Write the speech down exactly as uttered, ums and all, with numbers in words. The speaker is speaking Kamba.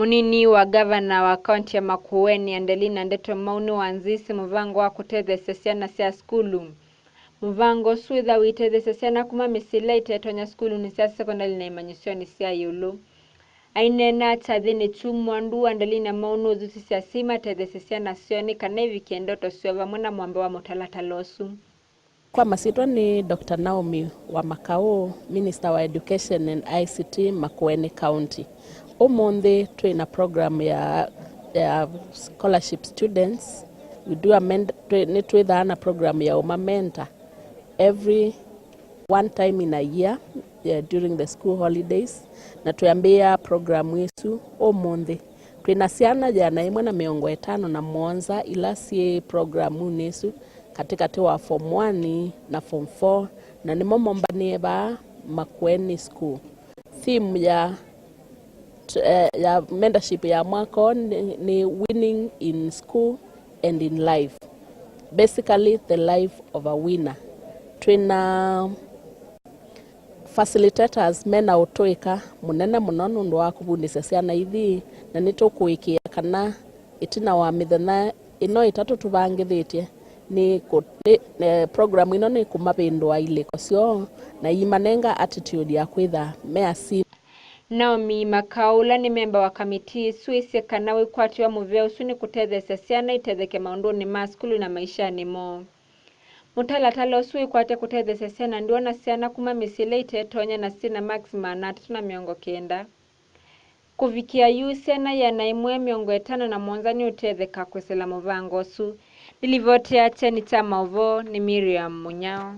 Mũnini wa ngavana wa kaunti ya Makueni, Adelina Ndeto Mau, nĩwanzĩĩsye mũvango wa kũtetheesya syana sya sukulu. Mũvango ũsu wĩthĩawa ũitetheesya syana kuma mĩsyĩ ĩla ĩtetonya sukulunĩ sya sekondalĩ na imanyĩsyonĩ sya ĩũlũ. Aineena kyathĩnĩ kyu, mwandu Adelina Mau nũthusisye asyai matetheesye syana syoo nĩ kana ivikie ndoto syoo vamwe na mwambo wa mũtalatala ũsu. Kwa masyĩtwa nĩ Doctor Naomi wa Makau, Minister wa Education and I C T Makueni County. Ũmũnthĩ twĩ na program ya, ya scholarship students. We do a men-, twĩ, nĩ twĩthaa na program ya ũma mentor every one time in a year, yeah, during the school holidays, na twĩambĩĩa program ĩsu ũmũnthĩ. Twĩ na syana ĩana yĩmwe na mĩongo ĩtano na mũonza ila syĩ programunĩ ĩsu katĩkatĩ wa form one na form four, na nĩmo mombanĩe vaa Makueni School. Theme ya, eh, ya mentorship ya mwaka ũũ nĩ, nĩ Winning in School and in Life. Basically, the life of a winner. Twĩ na facilitators me na ũtũĩka mũnene mũno nũndũ wa kũvundĩsya syana ithi, na nĩtũkũĩkĩĩa kana ĩtina wa mĩthenya ĩno ĩtatũ tũvangĩthĩtye, nĩ kũ-, nĩ, eh, program ĩno nĩ kũmavĩndũa ilĩko syoo na iimanenga attitude ya kwĩtha me asyai. Naomi Makau, ũla nĩ memba wa kamitii ĩsu, ĩsĩ kana wĩkwatyo wa mũvea ũsu nĩ kũtetheesya syana itetheke maũndũnĩ ma sukulu na maishanĩ moo. Mũtalatala ũsu wĩkwatya kũtetheesya syana ndw'o na syana kuma mĩsyĩ ĩla itetonya na syĩ na marks maana atatũ na mĩongo kenda. Kũvikĩa yu, syana ĩana ĩmwe mĩongo ĩtano na mũonza nĩũtetheka kwĩsĩla mũvango ũsu. Nĩ livoti ya kyeni kya maũvoo nĩ Miriam Mũnyao.